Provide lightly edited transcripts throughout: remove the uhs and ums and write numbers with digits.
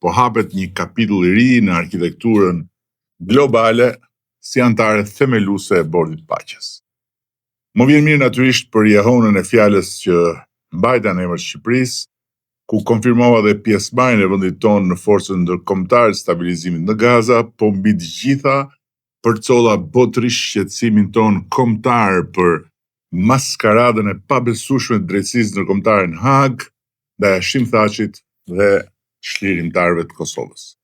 Po hapet një kapitull i ri në arkitekturën globale si anëtare themeluese e Bordit të Paqes. Më vjen mirë natyrisht për jehonën e fjalës që mbajta në emër të Shqipërisë, ku konfirmova dhe pjesëmarrjen e vendit tonë në forcën ndërkombëtare të stabilizimit në Gaza, po mbi të gjitha përcolla botërisht shqetësimin tonë kombëtar për maskaradën e pabesueshme të drejtësisë ndërkombëtare në Hagë ndaj Hashim Thaçit dhe çlirimtarëve të Kosovës.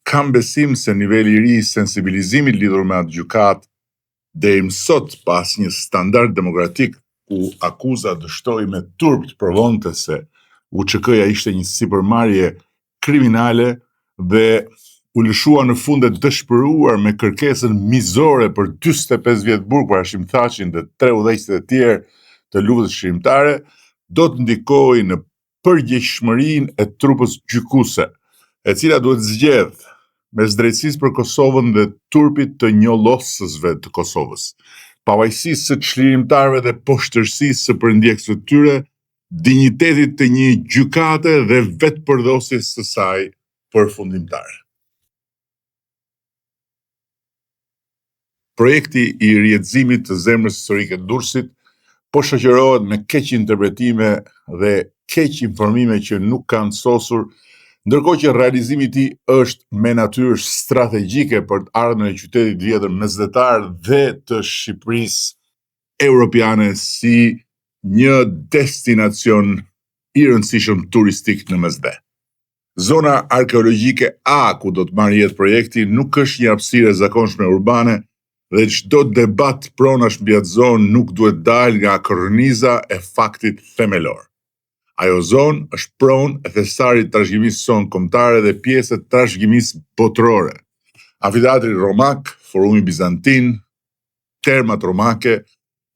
Kam besim se niveli i ri i sensibilizimit lidhur me atë gjykatë deri më sot pa asnjë standard demokratik ku akuza dështoi me turp të provonte se UÇK-ja ishte një sipërmarrje kriminale dhe u lëshua në fund e dëshpëruar me kërkesën mizore për 45 vjet burg për Hashim Thaçin dhe tre udhëheqësit e tjerë të luftës çlirimtare, do të ndikojë në përgjegjshmërinë e trupës gjykuese, e cila duhet të zgjedhë mes drejtësisë për Kosovën dhe turpit të njollosësve të Kosovës, pafajësisë së çlirimtarëve dhe poshtërsisë së përndjekësve të tyre, dinjitetit të një gjykate dhe vetëpërdhosjes së saj përfundimtare. Projekti i rijetëzimit të zemrës historike të Durrësit po shoqërohet me keqinterpretime dhe keqinformime që nuk kanë sosur, ndërkohë që realizimi i tij është me natyrë strategjike për të ardhmen e qytetit të vjetër mesdhetar dhe të Shqipërisë europiane si një destinacion i rëndësishëm turistik në Mesdhe. Zona arkeologjike A, ku do të marrë jetë projekti, nuk është një hapësirë e zakonshme urbane dhe çdo debat pronash mbi atë zonë nuk duhet dalë nga korniza e faktit themelor. Ajo zonë është pronë e thesarit të trashëgimisë sonë kombëtare dhe pjesë e trashëgimisë botërore. Amfiteatri romak, forumi bizantin, termat romake,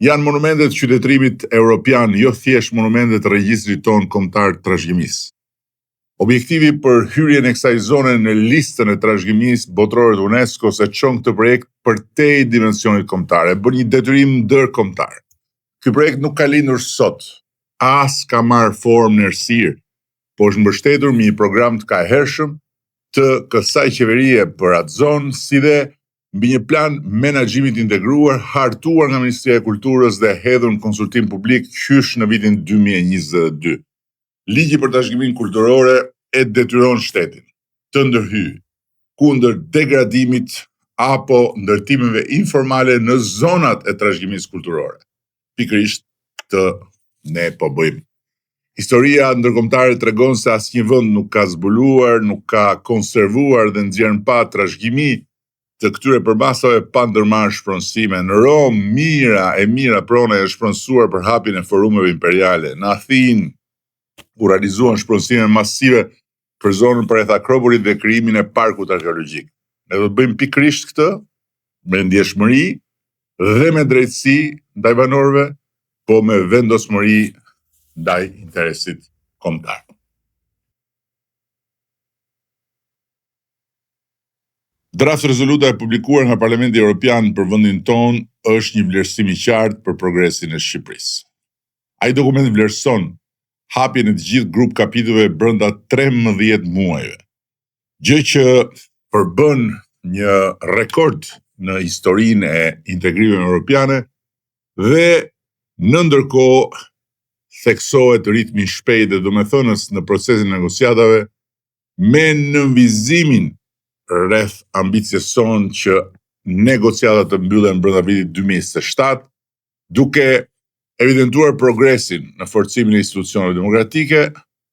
janë monumente të qytetërimit europian, jo thjesht monumente të regjistrit tonë kombëtar të trashëgimisë. Objektivi për hyrjen e kësaj zone në listën e trashëgimisë botërore të UNESCO-s e çon këtë projekt përtej dimensionit kombëtar, e bën një detyrim ndërkombëtar. Ky projekt nuk ka lindur sot, as ka marrë formë në errësirë, po është mbështetur me një program të kahershëm të kësaj qeverie për atë zonë, si dhe mbi një plan menaxhimi të integruar hartuar nga Ministria e Kulturës dhe hedhur në konsultim publik qysh në vitin 2022. Ligji për trashëgiminë kulturore e detyron shtetin të ndërhyjë kundër degradimit apo ndërtimeve informale në zonat e trashëgimisë kulturore. Pikërisht këtë ne po bëjmë. Historia ndërkombëtare tregon se asnjë vend nuk ka zbuluar, nuk ka konservuar dhe nxjerrë në pah trashëgimi të këtyre përmasave pa ndërmarrë shpronësime. Në Romë, mijëra e mijëra prona janë shpronësuar për hapjen e forumeve imperiale. Në Athinë u realizuan shpronësime masive për zonën përreth Akropolit dhe krijimin e parkut arkeologjik. Ne do të bëjmë pikërisht këtë me ndjeshmëri dhe me drejtësi ndaj banorëve, po me vendosmëri ndaj interesit kombëtar. Draft rezoluta e publikuar nga Parlamenti Europian për vendin tonë është një vlerësim i qartë për progresin e Shqipërisë. Ai dokument vlerëson hapjen e të gjithë grup kapitujve brenda 13 muajve, gjë që përbën një rekord në historinë e integrimeve europiane dhe në ndërkohë theksohet ritmi i shpejtë dhe domethënës në procesin e negociatave me nënvizimin rreth ambicies sonë që negociatat të mbyllen brenda vitit 2027, duke evidentuar progresin në forcimin e institucioneve demokratike,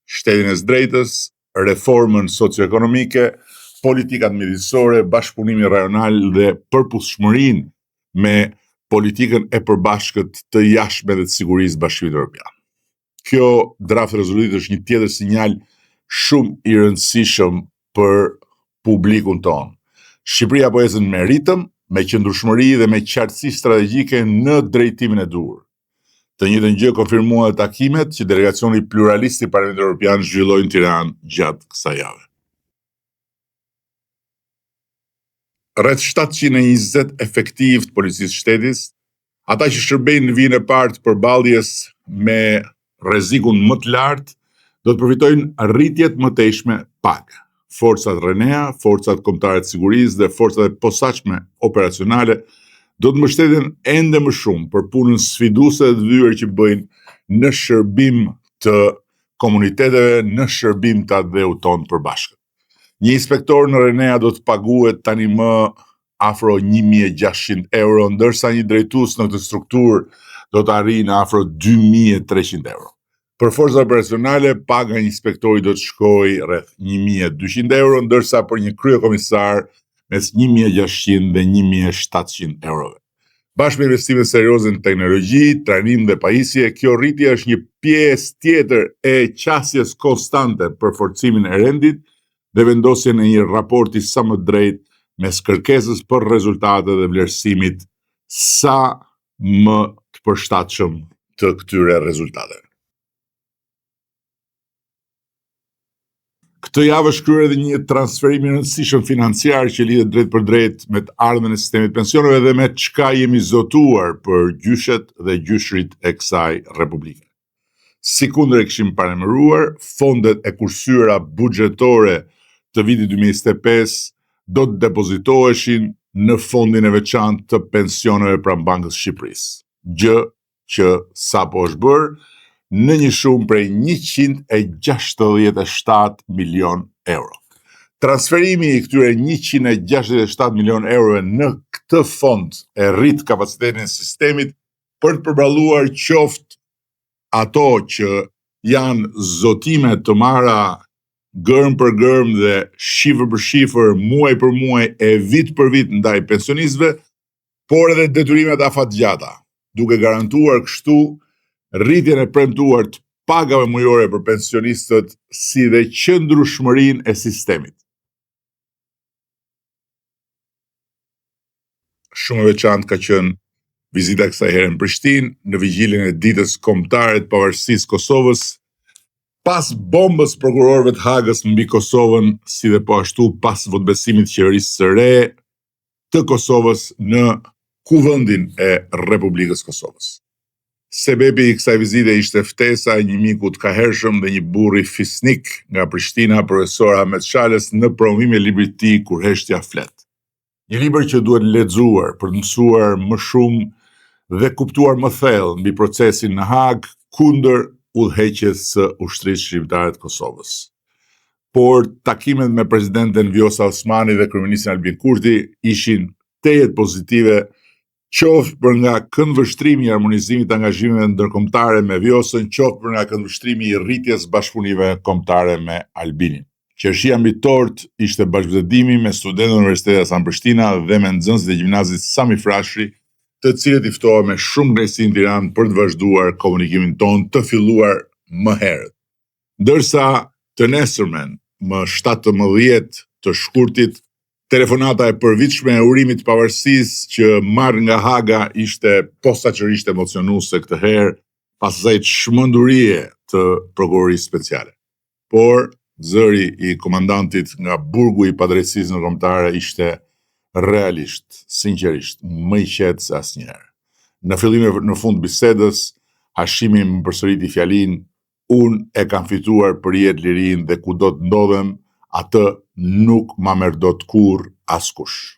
shtetin e së drejtës, reformën socioekonomike, politikat mjedisore, bashkëpunimin rajonal dhe përputhshmërinë me politikën e përbashkët të jashtme dhe të sigurisë së Bashkimit Evropian. Kjo draft rezolutë është një tjetër sinjal shumë i rëndësishëm për publikun tonë. Shqipëria po ecën me ritëm, me qëndrueshmëri dhe me qartësi strategjike në drejtimin e duhur. Të njëjtën gjë konfirmuan edhe takimet që delegacioni pluralist i Parlamentit Evropian zhvilloi në Tiranë gjatë kësaj jave. Rreth 720 efektivë të Policisë së Shtetit, ata që shërbejnë në vijën e parë të përballjes me rrezikun më të lartë, do të përfitojnë rritje të mëtejshme page. Forcat RENEA, Forcat Kombëtare të Sigurisë dhe Forcat e Posaçme Operacionale do të mbështeten ende më shumë për punën sfiduese dhe të vyer që bëjnë në shërbim të komuniteteve, në shërbim të atdheut tonë të përbashkët. Një inspektor në RENEA do të paguhet tani më afro 1600 euro, ndërsa një drejtues në këtë strukturë do të arrijë në afro 2300 euro. Për forcat operacionale, paga e një inspektori do të shkojë rreth 1200 euro, ndërsa për një kryekomisar mes 1600 dhe 1700 eurove. Bashkë me investime serioze në teknologji, trajnim dhe pajisje, kjo rritje është një pjesë tjetër e qasjes konstante për forcimin e rendit dhe vendosjen e një raporti sa më drejt mes kërkesës për rezultate dhe vlerësimit sa më të përshtatshëm të këtyre rezultateve. Këtë javë është kryer edhe një transferim i rëndësishëm financiar që lidhet drejtpërdrejt me të ardhmen e sistemit të pensioneve dhe me çka jemi zotuar për gjyshet dhe gjyshërit e kësaj republike. Sikundër e kishim paralajmëruar, fondet e kursyera buxhetore të vitit 2025 do të depozitoheshin në fondin e veçantë të pensioneve pranë Bankës së Shqipërisë, gjë që sapo është bërë në një shumë prej 167 milion euro. Transferimi i këtyre 167 milion eurove në këtë fond e rrit kapacitetin e sistemit për të përballuar qoftë ato që janë zotime të marra gërmë për gërmë dhe shifër për shifër, muaj për muaj e vit për vit ndaj pensionistëve, por edhe detyrimet afatgjata, duke garantuar kështu rritjen e premtuar të pagave mujore për pensionistët si dhe qëndrueshmërinë e sistemit. Shumë e veçantë ka qenë vizita e kësaj here në Prishtinë, në vigjiljen e ditës kombëtare të pavarësisë së Kosovës, pas bombës prokurorëve të Hagës mbi Kosovën, si dhe po ashtu pas votëbesimit të qeverisë së re të Kosovës në Kuvendin e Republikës së Kosovës. Sebepi i kësaj vizite ishte ftesa e një miku të kahershëm dhe një burri fisnik nga Prishtina, profesor Ahmet Shalës, në promovimin e librit të tij Kur heshtja flet. Një libër që duhet lexuar për të mësuar më shumë dhe kuptuar më thellë mbi procesin në Hagë kundër udhëheqjes së Ushtrisë Çlirimtare të Kosovës. Por takimet me presidenten Vjosa Osmani dhe kryeministrin Albin Kurti ishin tejet pozitive, qoftë për nga këndvështrimi i harmonizimit të angazhimeve ndërkombëtare me Vjosën, qoftë për nga këndvështrimi i rritjes së bashkëpunimeve kombëtare me Albinin. Qershia mbi tortë ishte bashkëbisedimi me studentët e Universitetit Hasan Prishtina dhe me nxënësit e gjimnazit Sami Frashëri, të cilët i ftova me shumë kënaqësi në Tiranë për të vazhduar komunikimin tonë të filluar më herët. Ndërsa të nesërmen, më 17 të shkurtit, telefonata e përvitshme e urimit të pavarësisë që marr nga Haga ishte posaçërisht emocionuese këtë herë pas asaj çmendurie të prokurorisë speciale. Por zëri i komandantit nga burgu i padrejtësisë ndërkombëtare ishte realisht, sinqerisht, më i qetë se asnjëherë. Në fillim e në fund të bisedës, Hashimi më përsëriti fjalinë Unë e kam fituar për jetë lirinë dhe kudo të ndodhem, atë nuk ma merr dot kurrë askush.